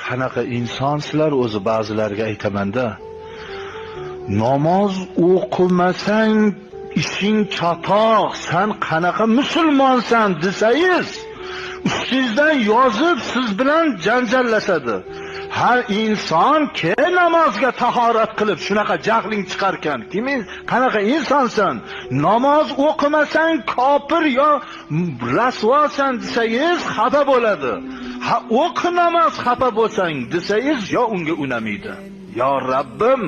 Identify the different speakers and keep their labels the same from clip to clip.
Speaker 1: Qanaqa insonsizlar o'zi, ba'zilarga aytamanda. Namoz o'qimasang ishing chatoq, san qanaqa musulmonsan desangiz, ustingizdan yozib siz bilan janjallashadi. Har inson ke namozga tahorat qilib shunaqa jahling chiqarkan, kim qanaqa insonsan? Namoz o'qimasang kofir yo rasvosan desangiz xafa bo'ladi. Ha, o'qi namoz xafa bo'lsang desangiz yo unga unamaydi. Yo Rabbim,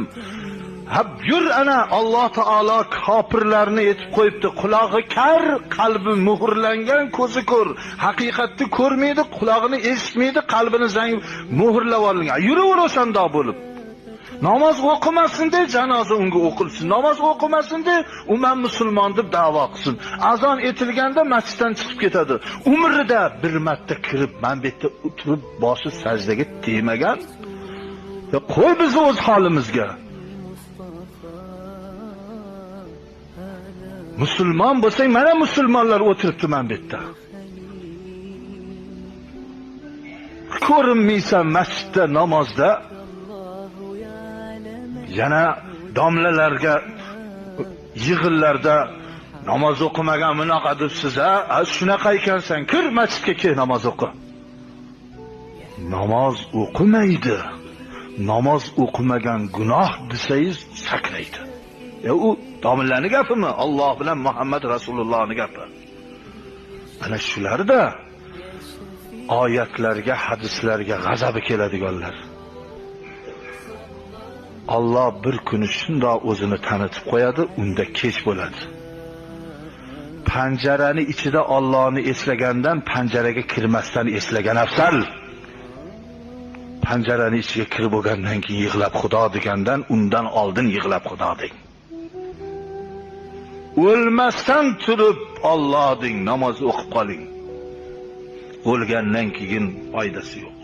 Speaker 1: ha yur ana Alloh taolo kofirlarni etib qo'yibdi. Qulog'i kar, qalbi muhrlangan, ko'zi ko'r. Haqiqatni ko'rmaydi, qulog'ini eshitmaydi, qalbini zang muhrlab olingan. Yuraver o'shandoq bo'lib. Namoz o'qimasin de janoza unga o'qilsin. Namoz o'qimasin de u men musulmon deb da'vo qilsin. Azon etilganda masjiddan chiqib ketadi. Umrida bir marta kirib, men bu yerda o'tirib boshi sajdaga tegmagan. Ya qo'y bizni o'z holimizga. Musulmon bo'lsang, mana musulmonlar o'tiribdi mana bu yerda. Ko'rinmaysan masjidda namozda. Yana domlalarga yig'inlarda namoz o'qimagan bunaqa debsiz, ha, shunaqa ekansan, kir masjidga kel namoz o'qi. Namoz o'qimaydi. Namoz o'qimagan gunoh desangiz sakraydi. U domlaning gapimi? Alloh bilan Muhammad Rasulullohning gapi. Ana shularda oyatlarga, hadislarga g'azabi keladiganlar. Alloh bir kuni shundoq o'zini tanitib qo'yadi, unda kech bo'ladi. Panjarani ichida Allohni eslagandan panjaraga kirmasdan eslagan afzal. Panjarani ichiga kirib bo'lgandan keyin yig'lab Xudo degandan undan oldin yig'lab Xudo deng. O'lmasdan turib Alloh deng, namoz o'qib qoling. O'lgandan keyin foydasi yo'q.